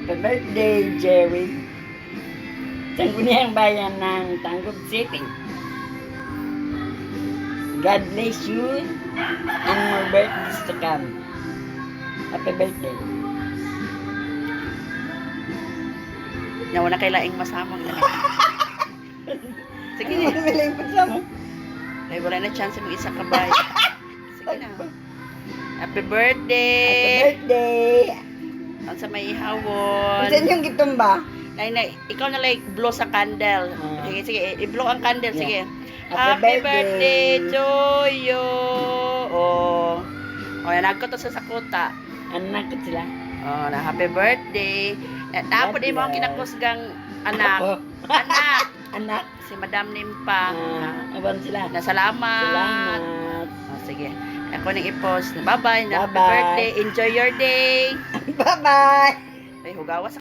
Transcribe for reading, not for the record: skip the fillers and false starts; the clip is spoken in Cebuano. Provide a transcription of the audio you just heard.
Happy birthday, Jerry. Sangguniang Bayan ng Tangub City. God bless you and more birthdays to come. Happy birthday. Na wala kay laing masamang na. Sige. Ano yung pasama? Ay, wala na chance mo isa ka bay. Sige na. Happy birthday! Happy birthday! Ang sa may ihawon. Saan yung gitumba? Nay, nay, ikaw na like blow sa candle. Ah. Sige, sige, i-blow ang candle. Sige. Happy Happy birthday birthday to you. Oh. Oh, yan to sa sakuta. Anak ko sila. Oh, na happy birthday. Tapos God imo ang bless. kinakusgang anak. Ako. Anak, Anak. si Madam Nimpa. Ah, awan sila. Na salamat. Salamat. Oh, sige. Ako nang i-post. Bye-bye. Na happy Bye-bye. birthday. Enjoy your day. Bye-bye! Ay, hugawa sa